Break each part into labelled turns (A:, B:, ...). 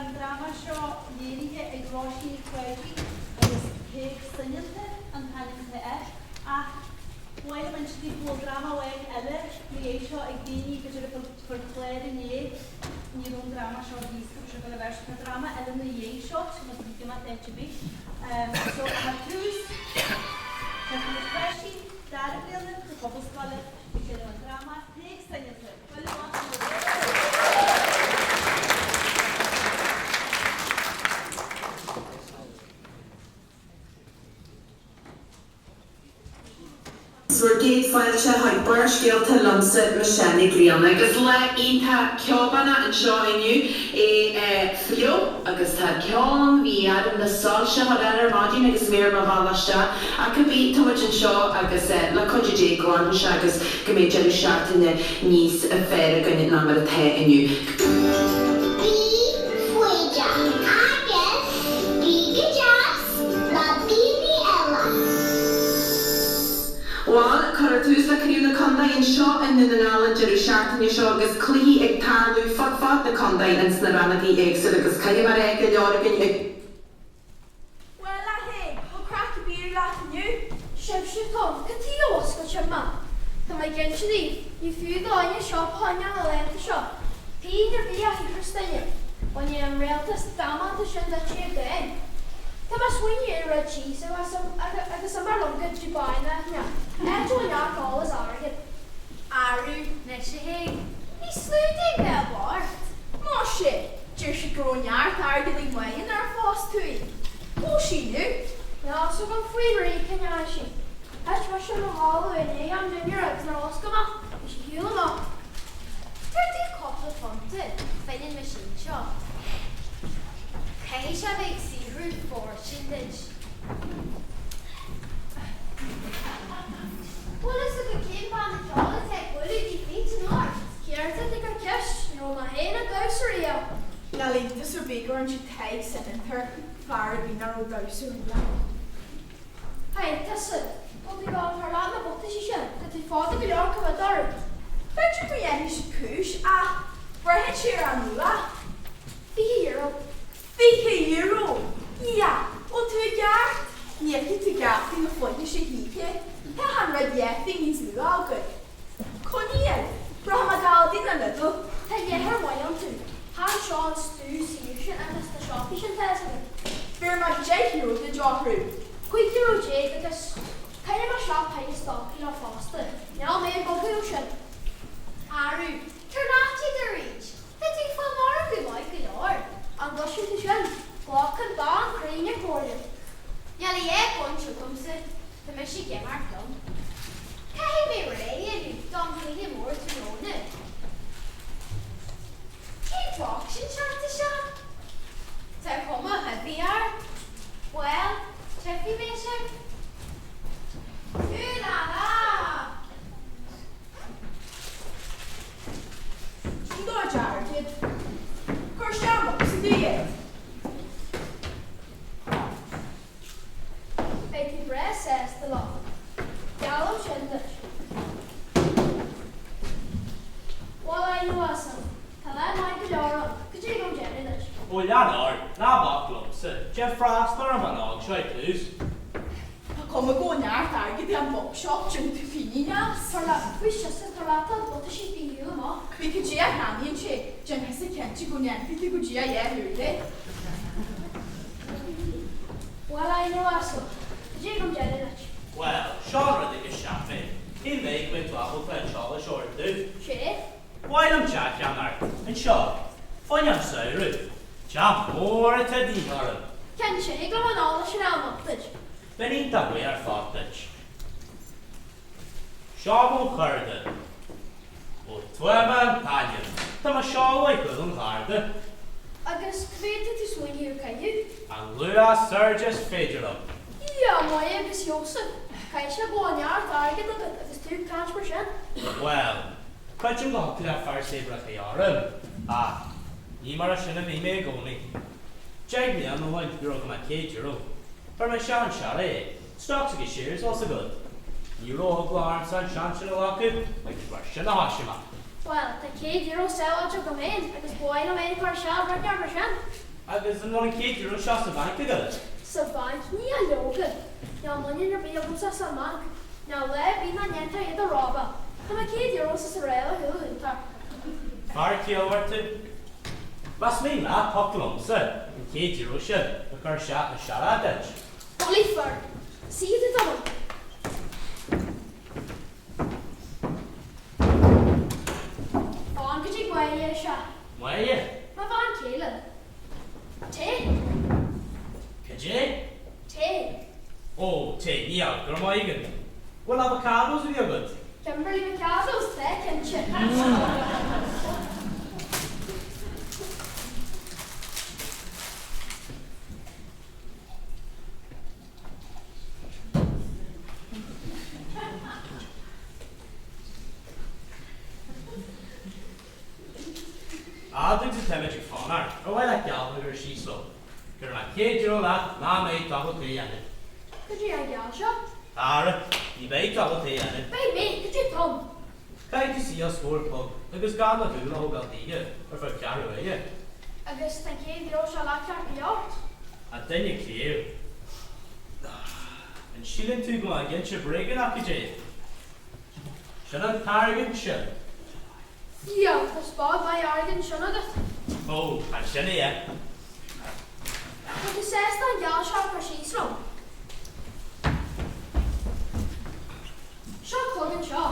A: an dráma seo léirithe ag Róisín Ní Pháidín agus Tadhg Soineanta an t-ainm atá air. Ach ba mhaith liom inse daoibh go bhfuil dráma amháin eile ina dhiaidh seo ag daoine b'fhéidir a fuair clár inné, ní raibh an dráma seo thíos go raibh sé ag dul a bheith. Tá dráma eile ina dhiaidh seo, tá muid ag imeacht áit ar bith. So ach ar tús, tá na páistí dara bliana na Pobalscoile ag déanamh an dráma Tadhg Soineanta. Bualadh bos leo.
B: Bhur gcéad fáilte chuig Barrscéalta liomsa, Michelle Ní Ghrianna. Agus lá iontach ceobánach anseo inniu, é fliuch agus tá ceann, bhí orm na soilse a chur air ar maidin agus mé ar mo bhealach isteach. Ach cibé, tá muid anseo agus le cuidiú Dé glanfaidh sé agus go mbeidh deireadh seachtaine níos fearr againn ná mar atá inniu.
C: Bí foighdeach agus bí go deas le daoine eile.
B: Bhuel, cuirfear tús le Craobh na Contae anseo i nDún na nGall an deireadh seachtaine seo agus cluichí ag tarlú fud fad na contae ins na rannógaí éagsúla agus caithfidh mé a rá go leor againn ag
D: Bhuel, a Thaidhg, bhfuil craic ar bith leat inniu?
E: Sibhse Tom, cad chuige a mhuscail sibh mé? Tá mé ag inse daoibh, ní fiú do dhuine siopa a choinneáil na laethanta seo. Pingin ar bith a shaothrós duine. Bainfidh an rialtas damanta sin duit iad féin. Tá mé ag smaoineamh ar rud síos agus imeacht liom go Dubai nó áit inteacht, áit a bhfuil neart óil is airgead.
D: Arú, anois a Thaidhg, ní slúid é bheith bocht. Más ea, Deir siad go raibh neart airgead ag Máire nuair a phós tú í. Phós sí inniu.
E: Níl a fhios agam faoi rí cén fháth sin. Thit mise i mo chodladh i ndiaidh am dinnéir agus nuair a mhuscail mé, bhí sí ar shiúl amach.
F: Tabhair domh cúpla punt fá choinne an machine seo. Caithfidh sé a bheith ag saothrú fortune duit.
E: Bhfuil fhios agat cén banna ceoil atá ag bualadh di féin anocht? Céard atá ag cur ceist? Ní raibh mé féin ag damhsa riamh.
D: Níl iontas ar bith gur ionsaigh Tadhg Soineanta ar fear ar bith nach raibh damhsa riamh.
E: Haigh, tusa. Bhfuil tú ag dul thar leath na buataisí sin? Tá tú fada go leor coimhéad orthu.
D: B'fhéidir go ndéanfaidh siad cúis, ach braitheann sé ar an luach.
E: €20.
D: €20! Dhia, bhfuil tú i gceart? Ní fheicfidh tú geaftaí na flaithis a choíche. Tá achan rud 10 phingin níos lú againn. Coinnigh iad. Rachaidh mé go Aldi nó Lidl.
E: Tá léitheoir maith iontu. Chan seo an stuif saor sin agus na siopaí sin, tá fhios agat.
D: Bhéarfaidh mé €10 duit orthu.
E: €15 agus caithfidh mé seacht péire stocaí leo fosta. Níl mé ag bogadh ó sin.
F: Arú, tabhair leat iad arís. Tá tú ag fáil margadh maith go leor.
E: An gcloiseann tú sin? Glacann bean cruinne comhairle.
F: Níl a dhath ag baint agamsa, tá mise ag imeacht liom. Caithfidh mé réidh a dhéanamh don chluiche mór tráthnóna. Cén boc sin teacht isteach? Tá cuma heavy air. Bhuel, tchífidh mé sibh. Ooh la la!
D: Sin do chuid airgid. Cuir isteach i mbocsa domh iad.
E: Beidh tú breá sásta leo. Geallaim sin duit. Bhuel, a uasail, tá lá maith go leor ann. Go dtí go deireadh duit.
G: Ó lean ort, ná bac liomsa, déan freastal ar an bhean óg seo ag tús.
D: Tá cuma go bhfuil neart airgid ag an bhoc seo, déanfaidh tú pingin as.
E: Tar leat, faoi siosa, tar leat a bhuataisí faoi shiúl amach.
D: Cibé cad é a cheannaíonn sé, déanfaidh tusa cinnte go ndéanfaidh tú go dtí a dheich uair é.
E: Bhuel, a uasail, go dtí go ndeireadh duit.
G: Bhuel, seo an rud agus cheap mé, shíl mé go mbeadh tú ábalta an t-eolas a thabhairt domh.
E: Sé.
G: Ba mhaith liom teach a cheannacht, anseo, fá choinne an samhradh. Teach mór atá de dhíth orm.
E: Cinnte, thig liom an eolas sin a fháil amach duit.
G: Bheinn iontach buíoch ar fad duit. Seo mo chárta. Ó Tuama an t-ainm. Tá mo sheoladh i gCúl an Gharda.
E: Agus cá mhéad tá tú smaoineamh ar caitheamh?
G: An luach is airde is féidir liom.
E: Dia Muire agus Iósaef, caithfidh sé go bhfuil neart airgid agat agus tú ag caint mar sin.
G: Bhuel, creidim go thiocfadh le fear saibhir a chaith orm, ach ní mar sin a bhí mé i gcónaí. 10 mbliana ó shin, ní raibh agam ach €100. Fuair mé isteach an searraigh é, stocks agus shares, bhfuil 's agat. Ní raibh eagla ormsa an seans sin a ghlacadh agus mar sin a thoisigh mé.
E: Bhuel, tá €100 sábháilte agam féin agus ba mhaith liom é a chur isteach i rud inteacht mar sin.
G: Agus an bhfuil an €100 seo sa bhanc agat?
E: Sa bhanc? Ní hea leoga. Níl muinín ar bith agamsa sa mbanc. Níl lá ar bith nach ndéantar iad a robáil. Tá mo €100 sa sa roilig chuile shuntar.
G: Fear ciallmhar tú. Más mian leat, thiocfadh liomsa an €100 sin a chur isteach i searrach duit.
E: Bulaí fir. Suífidh tú tamall. Fan go dtig Máire isteach.
G: Máire?
E: Mo bhean chéile. Tae?
G: Cad é?
E: Tae.
G: Ó, tae, níl, go raibh maith agat. Bhfuil avocados ar bith agat?
E: Kimberly Mikados, tá, cinnte.
G: Fhad agus atáimid ag fanacht, ar mhaith leat geall a chur síos liom? Cuirfidh mé €100 leat nach mbeidh tú ábalta é a dhéanamh.
E: Cad é an geall seo?
G: Ara, ní bheidh tú ábalta é a dhéanamh.
E: Beidh mé, cad é Tom?
G: Caithfidh tú suí os comhair clog agus gan do shúil a thógáil daoithe ar feadh ceathrú uaire.
E: Agus tá an €100 seo leat ceart go leor?
G: A duine cliabh. An síleann tú go bhfuil mé ag inse bréige nó cad é? Sin an t-airgead sin.
E: Dhia, tá spád maith airgid ansin agat.
G: Ó, tá sin é.
E: Tá tú sásta an geall seo a chur síos liom? Seo clog anseo.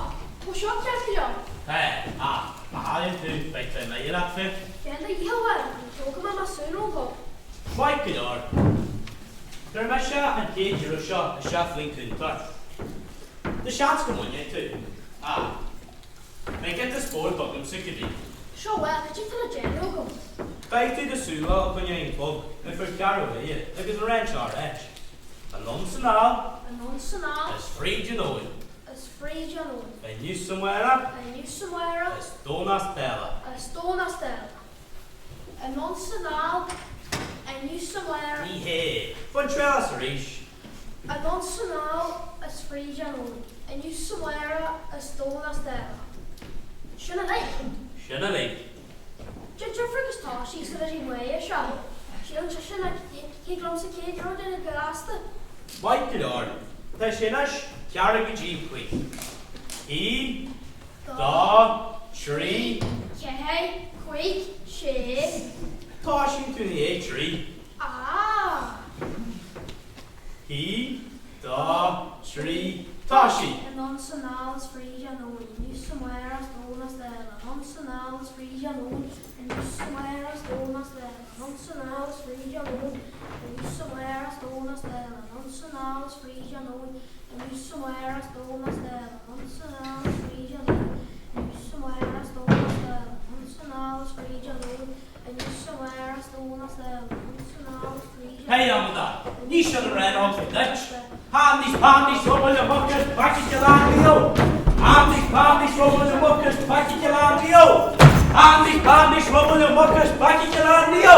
E: Bhfuil seo ceart go leor?
G: Tá, ach má chailleann tú, beidh tú milleánach faoi.
E: Déan do dhícheall, a Mháire, ní thógfaidh mé mo shúil ón gclog.
G: Maith go leor. Cuirfidh mise an €100 seo isteach faoin cuntar. Tá seans go mbainfidh tú, ach beidh giota spóirt agamsa cibé.
E: Seo bhuel, cad é atá le déanamh agam?
G: Caithfidh tú do shúile a choinneáil ar an gclog ar feadh ceathrú uaire agus an rán seo a ráit. Anonn 's anall.
E: Anonn 's anall.
G: Is fríd an abhainn.
E: Is fríd an abhainn.
G: Inniu 's amárach.
E: Inniu 's amárach.
G: Is Domhnach 's Dála.
E: Is Domhnach 's Dála. Anonn 's anall. Inniu 's amárach.
G: Ní hea. Bain triail as arís.
E: Anonn 's anall is fríd an abhainn. Inniu 's amárach is Domhnach 's Dála. Sin uilig.
G: Sin uilig.
E: Cén difear agus tá sí sa bhí Máire seo? Síleann sise nach dtig liomsa €100 a dhéanamh go gasta.
G: Maith go leor. Tá sé anois ceathrú go dtí 5. Aon, dó, trí.
E: 4, 5, 6.
G: Toisíonn tú i ndiaidh trí.
E: Ah!
G: Aon, dó, trí, toisigh!
E: Anonn 's anall is fríd an abhainn, Inniu 's amárach 's Domhnach 's Dála. Anonn 's anall is fríd an abhainn, Inniu 's amárach 's Domhnach 's Dála. Anonn 's anall is fríd an abhainn, Inniu 's amárach 's Domhnach 's Dála. Anonn 's anall is fríd an abhainn, Inniu 's amárach 's Domhnach 's Dála. Anonn 's anall is fríd an abhainn, Inniu 's amárach 's Domhnach 's Dála. Anonn 's anall is fríd an abhainn, Inniu 's amárach 's Domhnach 's Dála. Anonn 's anall is fríd an
G: Hey, amadán! Ní sin an rán a thug mé duit! Handies, pandies, rubble your muckers, back at your land, yo! Handies, pandies, rubble your muckers, back at your land, yo! Handies, pandies, rubble your muckers, back at your land, yo!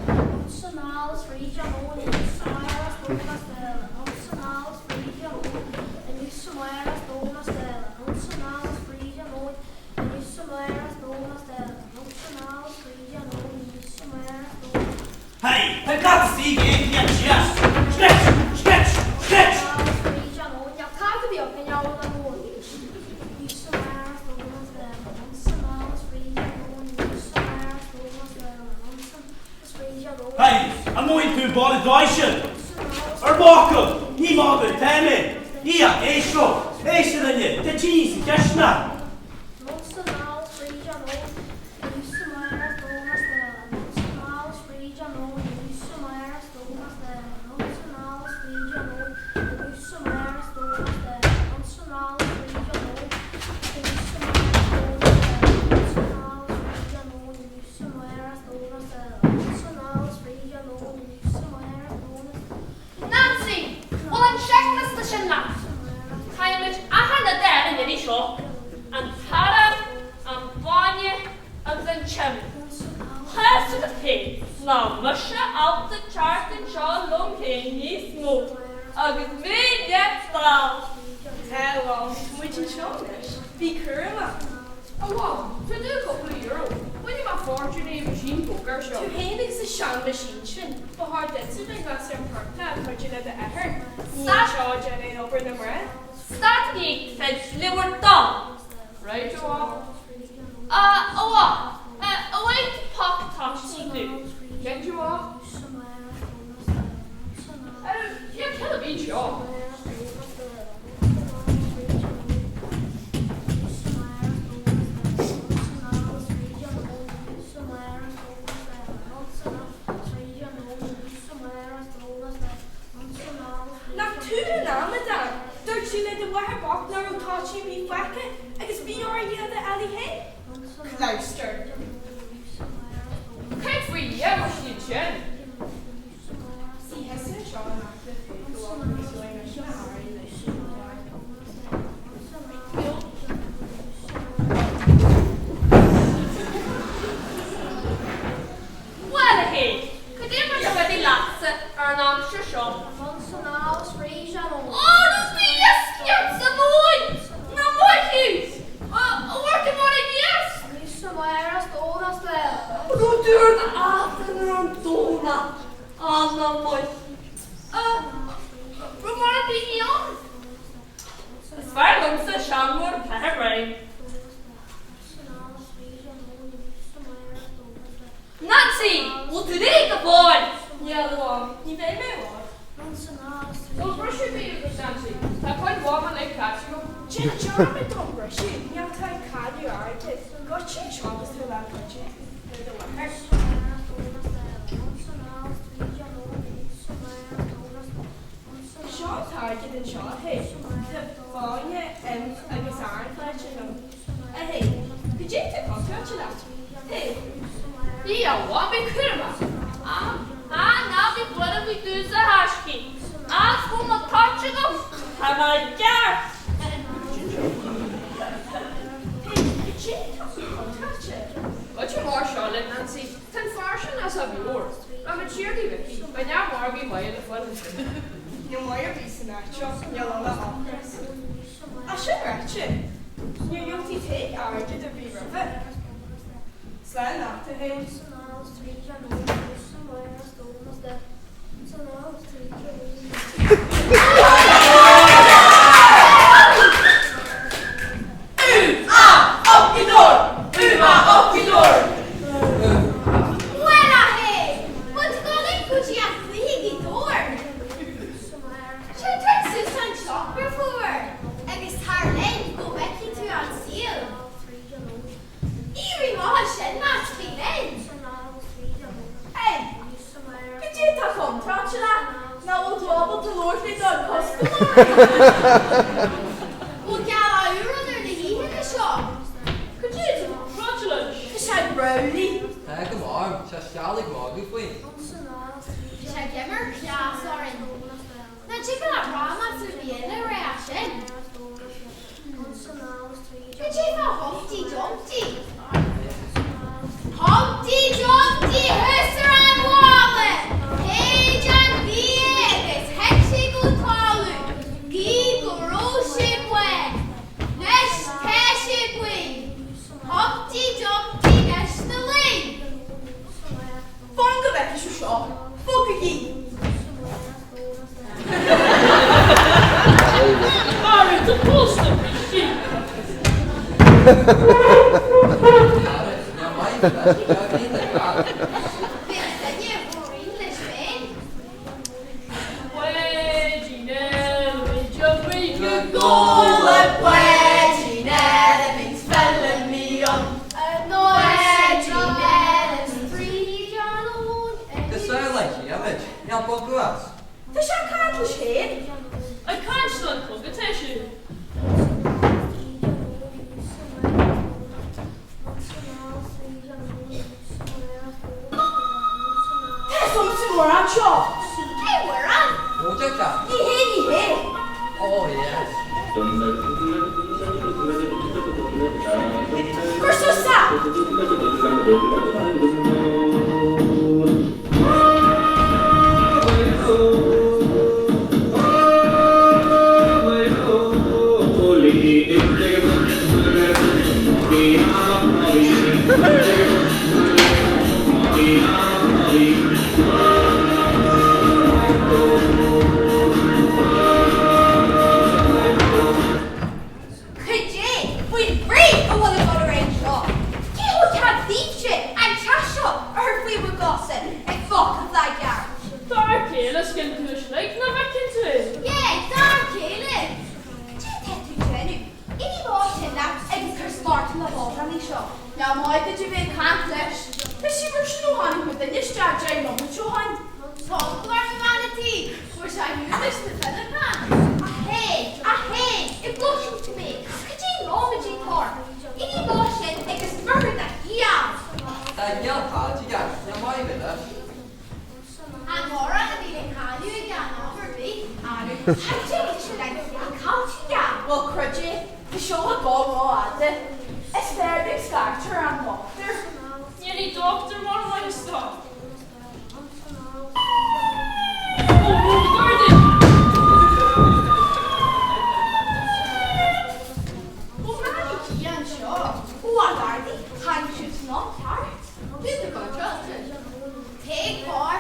E: Anonn 's anall is fríd an abhainn, Inniu 's amárach 's Domhnach 's Dála. Anonn 's anall is fríd an abhainn, Inniu 's amárach 's Domhnach 's Dála. Anonn 's anall is fríd an abhainn, Inniu 's amárach 's Domhnach 's Dála. Anonn 's anall is fríd an abhainn, Inniu 's amárach 's Domhnach
G: Hey, tá gach saoi géinte síos! Stitch! Stitch! Stitch! Hey, an mothaíonn tú boladh dóigh sin? Ar bhfocal, ní magadh atá mé. Ní ach éist leo. Éist a dhuine, tá tine sa chisteanach.
H: Nancy, Bhfuil an seicliosta sin leat? Caithfimid achan rud a fháil an iarraidh seo, an t-arán, an bainne agus an t-im. Tá's agat féin nach mise ábalta teacht anseo liom féin níos mó agus mé leath dall.
D: Tá, a Mham, tá muid anseo anois. Bí cúramach. A Mham, tá tú cúpla euro. Bhain mé fortún i meaisín póca. air seo. Tú féin agus an sean-machine sin, ba chóir duitse bheith meas ar an portach a chuidigh le d'athair. Ní anseo a déanadh obair na mná.
H: Stad ní troid le bhur dtoil.
I: Right, a mhac.
H: A, a mhac, a, a bhfaigheann tú poc toisí dom.
I: Cinnte, a mhac. Cé cad a bhí anseo?
D: Nach tú an amadán! Dúirt tú le do mháthair bocht nach raibh toití ar bith fágtha agus bhí orainn iad a fháil féin. Clabhstar.
I: Cad faoi Dhia a bhfuil siad sin?
H: Bhuel, a Thaidhg, cad é mar tá rudaí leatsa ar an aimsir seo? Ó, nó bhí iasc sa mhóin! Ná maith thú! Amharc i mbarr an iasc!
A: Rud úr d'Aifreann ar an Domhnach, ana mhaith.
H: Raibh mórán daoine ann? Is fearr liomsa seanmóir Peter Brown. Nancy, bhfuil tú réidh go fóill?
D: Níl, a Mham, ní bheidh mé i bhfad.
I: Bhfuil briseadh ar bith agat, Nancy? Tá cuid mhaith an lae caite agam.
D: Déan dearmad don bhriseadh, níl tú ag cailleadh airgid. Goitse anseo agus tú le cuidiú le do mháthair. Seo an t-airgead anseo, a Thaidhg. Tá bainne, im agus arán faighte agam. A Thaidhg, cad é atá contráilte leat? Thaidhg.
H: Bí a mhaith, bí cúramach. Á, ná bí buartha faoi dtús a thaiscí. As go mo toit agam, tá mé i gceart.
D: Thaidhg, cad é atá contráilte?
I: Goitse mar seo linn, Nancy. Tá an fear sin as a mheabhair. Dá mba tír di Micí, ba neamh margaí maith le fáil ansin.
D: Níl maith ar bith san áit seo, níl ann ach ocras. É sin ráite, níor dhiúltaigh Tadhg airgead ar bith roimhe. Slán leat, a Thaidhg.
F: Bhuel, a Thaidhg, bhfuil tú dul linn go dtí an cluiche Gaoth Dobhair? Sin tar suas anseo, ar fómhar, agus tar linn go bhfeicfidh tú an saol. Éirí maith as sin, más bí linn.
D: Hey! Cad é atá contráilte leat? Nach bhfuil tú ábalta labhairt le do chustaiméirí?
F: Bhfuil gealach úr ann ar na hoícheanta seo?
H: Cad é atá contráilte leis?
D: Tá sé brawley.
J: Tá go maith, tá seal ag magadh faoin.
F: Tá sé ag imirt cleas orainn. Ná tig leat rámás ar bith eile a rá sin. Cad é fá Humpty Dumpty? Humpty Dumpty thuas ar an bhalla! Shéid an ghaoth agus thit sé go talamh, gidh go raibh sé bán. 'Nois tá sé buí. Humpty Dumpty 'nois 'na luí.
D: Fan go bhfeicfidh sibh seo. Bogaigí!
H: Maireann do pósta brístí.
F: Bheadh duine chomh righin leis féin.
H: Báidín eile bhí go
D: Gabhla báidín eile bhí Feilimí ann. Báidín eile
F: tríd an abhainn.
J: Cosúil le Diarmuid, níl bogadh as.
D: Tá sé ag caint leis féin.
H: Ag caint don chlog atá sé.
D: Tá something mór anseo.
F: Cé Mhuireann?
J: Ó, deir Jack.
D: Ní hé, ní hé.
J: Oh yes.
D: Cuir suas é. Nach maith duit a bheith ag caint leis. Tá sé mar sin ó tháinig mo dhuine isteach 10 nóiméad ó shin.
F: Tá eagla orm a bhean a' tí, fuair sé Iúdais na feileacáin.
E: A Thaidhg, a Thaidhg, i gcloiseann tú mé, cad é nóiméidí atá ort? Éirí lá sin agus murthú do sheal.
J: Tá a gheall caillte aige, níl maith ar bith leis.
F: An mórán a bhí le cailleadh aige in am ar bith.
D: Arú, cad é sin a gheall caillte aige? Bhuel, creid é, tá seo le dul rófhada. Is fearr dúinn scairteadh ar an dochtúir.
H: Níl aon dochtúir mar mhaitheas dó.
D: Ó bhreathnaigh Dia anseo, ó a Ghardaí, tháinig siad san am ceart.
F: Bhí tú contráilte. Thaidhg mhóir,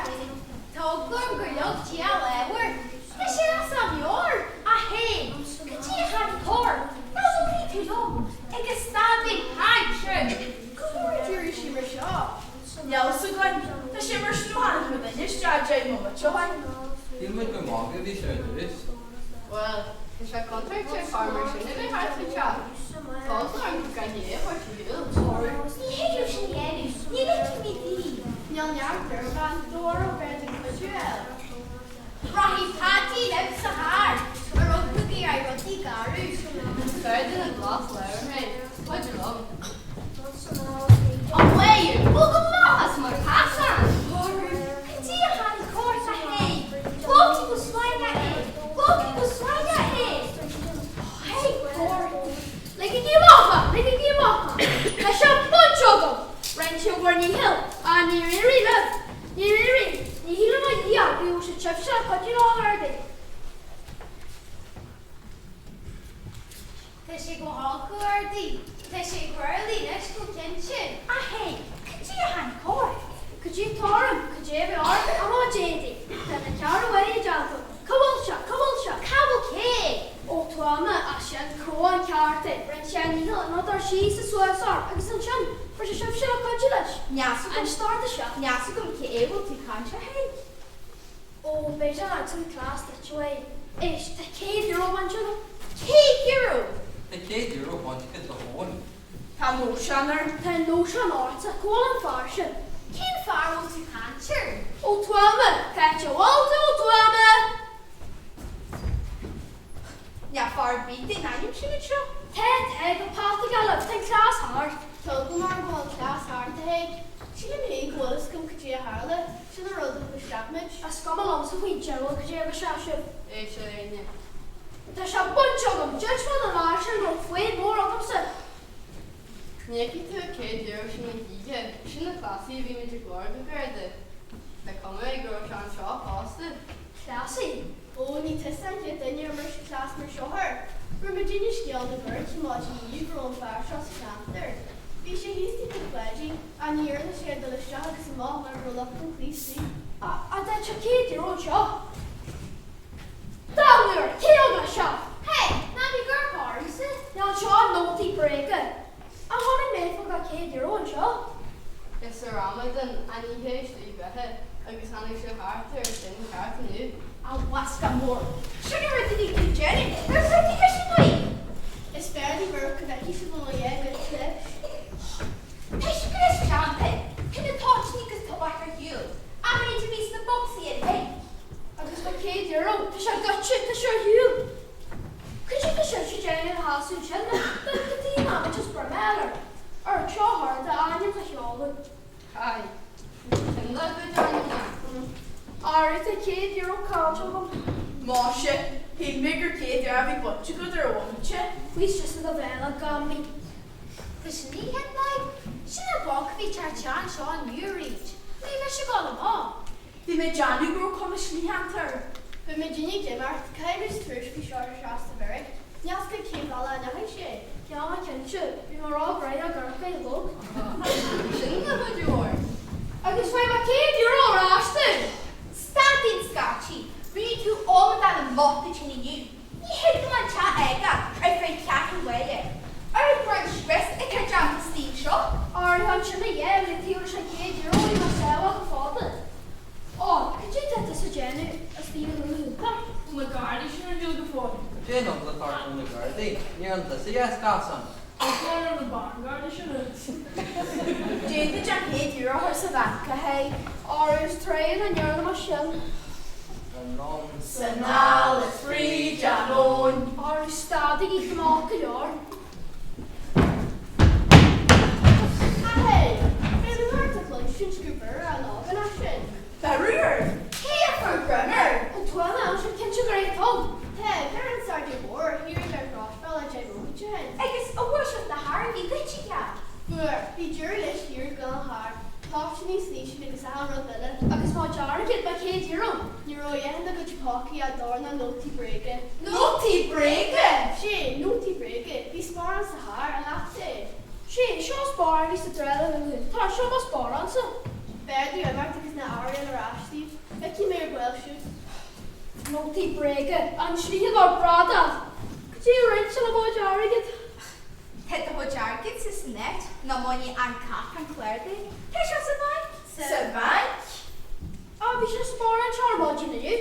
F: tá eagla orm gur leag Dia a lámh air.
E: Tá sé as a mheabhair, a Thaidhg, cad é a tháinig air, ná labhraíonn tú liom, agus stad ag caint!
D: Cá huair a d'éirigh sé mar seo? Níl a fhios againn. Tá sé mar sin ó tháinig mo dhuine isteach 10 nóiméad ó shin.
J: Shíl muid gur magadh a bhí sé ar dtús.
I: Bhuel, tá sé contúirteach fear mar sin a bheith thart faoin teach. Tá eagla orm go gcaithfidh é a thabhairt ar shiúl.
E: Ní thig leo sin a dhéanamh, ní ligfidh mé daoibh.
I: Níl neart ar bhean dóra bheith ag cuidiú eile.
F: Rachaidh Paidí libh sa charr, a raibh tú ag iarraidh rudaí garbh.
I: Fear de na glas labhair mé, cuidiú liom.
F: An bhfuil go maith as mar chasán?
E: Cad é a tháinig ort, a Thaidhg? Fágfaidh go suaimhneach é! Fágfaidh go suaimhneach é! Thaidhg mhóir! Ligigí amach mé! Ligigí amach mé! Tá sé bainte agam! Rinne sé bhur ndícheall, ach níor éirigh libh! Níor éirigh! Ní shílim a Dhia go raibh sé sibhse a chuidiú leo ar bith!
F: Tá sé go holc a Ghardaí. Tá sé ag rothlaí anois go cinnte.
E: A Thaidhg, cad é a tháinig ort? Cad é atá orm? Cad é a bhí orm? A mo Dheaidí, tá na cearra uaidh i dteannta. Cá bhfuil sé? Cá bhfuil sé? Cá bhfuil cé? Ó tuama, as sin, croán ceart é. Rinne sé a ndícheall an rud ar síos is suas orm agus ansin, fuair sé sibhse le cuidiú leis.
D: Níl 's agam.
E: An start isteach.
D: Níl 's agam cé a bhfuil tú ag caint air, a Thaidhg.
E: Ó, b'fhéidir nach tú cleas duit uaidh. Éist, tá €100 bainte agam.
D: €100?
J: Tá €100 bainte agat do thóin.
D: Tá nóisean air.
E: Tá nóisean ortsa, cá bhfuil an fear sin?
F: Cén fear a bhfuil tú ag caint air?
E: Ó Tuama, cá háit a bhfuil tú, ó Tuama?
D: Níl fear ar bith den ainm sin anseo.
E: Tá, tá, go pata geala, tá an cleas thart.
I: Tá eagla orm go bhfuil an cleas thart, a Thaidhg. Sílim féin go bhfuil fhios agam cad é a tharla. Sin an rud a thug isteach muid.
E: Is cuma liomsa faoin diabhal cad é a bhí sibh.
I: Éist, a Áine.
E: Tá sé bainte agam, d'inis mé don fhear sin go raibh foighid mhór agamsa.
I: Ní fheicfidh tú an €100 sin a choíche, sin na cleasaí a bhí muid ag lorg, a Gharda. Tá cuma air go raibh sé anseo fosta.
E: Cleasaí?
I: Ó, ní tusa an chéad duine ar imir sé cleas mar seo air. Fuair muidinne scéal na gCuirc ar maidin inniu go raibh an fear seo sa cheantar. Bhí sé thíos taobh an pháidín, ach ní dhearna sé ach dul isteach agus amach mar go raibh lucht an chlaí istigh.
E: A, tá €100 anseo. Damnú air, cé thug leis seo?
F: Hé, ná bí ag amharc ormsa.
E: Níl seo nótaí bréige. A chonaic mé fág €100 anseo.
I: Is ar amadan an oíche slí bheatha agus tháinig sé thart ar sin ceart inniu.
D: A bhascadh mór. Sin an rud a bhí tú ag déanamh nuair a fuair tú sin uaidh.
I: Is fearr di murach go bhfeicfidh sibh an lae agat anois.
D: Toisc gur is teannta tá na toitíní agus tobac ar shiúl, an méid a bhí sna bocsaí ar aghaidh.
E: Agus tá €100, tá sé goidte, tá sé ar shiúl. Cad é tá sibhse ag déanamh ina sheasamh ansin le go dtí an am just bhur mbeal air. Ar seo thart a ainm a sheoladh.
I: Hi. Sin le go deimhin.
E: Ara tá €100 caillte agam.
D: Máise, shíl mé gur €100 a bhí bainte agat ar an bhomaite.
E: Faoi seo do bhéal a Ghambaí.
F: Tá sin ní hin maith. Sin an boc a bhí tar teann seo inniu arís. Ní mise ag dul amach.
D: Bhí mé ag déanamh go raibh cuma slítheánta air.
I: Bhí muidinne ag imeacht, caithfidh muid tuairisc faoi seo ar Sheasta Mheiric. Níl 's agam cén bealach a ndeachaigh sé.
E: Ceann a cinnte, bhí mé ró-ghnoitheach ag amharc ar a chlog.
I: Sin le cuidiú ort.
E: Agus fuair mé €100 ar ais dom!
D: Stad den scaití, rinne tú amadán amach duit féin inniu. Ní thig liom an teach a fhágáil ar feadh ceathrú uaire. Ar an scrios atá déanta sa saol seo.
E: Ar an sin a dhéanamh le taobh leis an €100 bhí mé sábháil go fada. Ó, cad é atá tusa ag déanamh is daoine nua thúta?
H: Bhfuil na Gardaí sin ar shiúl go fóill?
J: Cén eagla atá ort ó na Gardaí? Níor fhan tusa dheas casan.
H: Eagla orm na Bangardaí sin.
D: D'fhéadfaid an €100 a chur sa bhanc, a Thaidhg.
E: Arú is tréan a ndearna mé sin.
J: Anonn
D: 's anall is fríd an abhainn.
E: Arú stadaigí, tá mé olc go leor.
I: A Thaidhg, beidh ort a chluinstin go bhfuair an ógánach sin.
D: Beirú air! Cé a fuair greim air?
E: Ó tá mé ann, sin cinnte gur é Tom.
I: Tá, deir an Sairgint Mór, thiar ar Ghráisbhealach 10 nóiméad ó shin.
D: Agus an bhfuair siad na hairgí duit aige?
I: Fuair. Bhí deireadh leis thiar gan an charr, toirtíní snaoisín agus achan rud eile.
E: Agus má deargad, ba €100.
I: Ní raibh a dhath ina gcuid pócaí ach dornán nótaí bréige.
D: Nótaí bréige?
I: Sé, nótaí bréige. Bhí sparán sa charr, an leatsa é?
E: Sé, seo sparán a bhí sa trealamh amuigh. Tá, seo mo sparánsa.
I: B'fhearr daoibh imeacht agus ná airíonn ar ais daoibh. Feicfidh mé ar ball sibh.
E: Nótaí bréige, an slítheadóir bradach! Cad é a rinne sé le mo chuid airgid?
D: Tá do chuid airgeadsa san áit nach mbainfidh an cac an clár de. Tá sé sa bhanc. Sa bhanc?
E: Á, bhí sé sa sparán seo ar maidin inniu.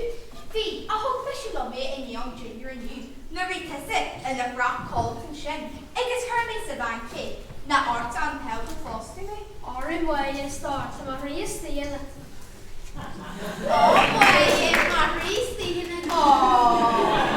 D: Bhí, ach thug mise liom é i ndiaidh an dinnéir inniu nuair a bhí tusa ina dhreach codlata ansin agus chuir mé sa bhanc é. Nach ortsa an t-ádh gur phós tú mé?
E: Arú a Mháire, a stór, tá mo chroí istigh ionat.
D: Ó, Mháire, mo chroí istigh ionat. Ó.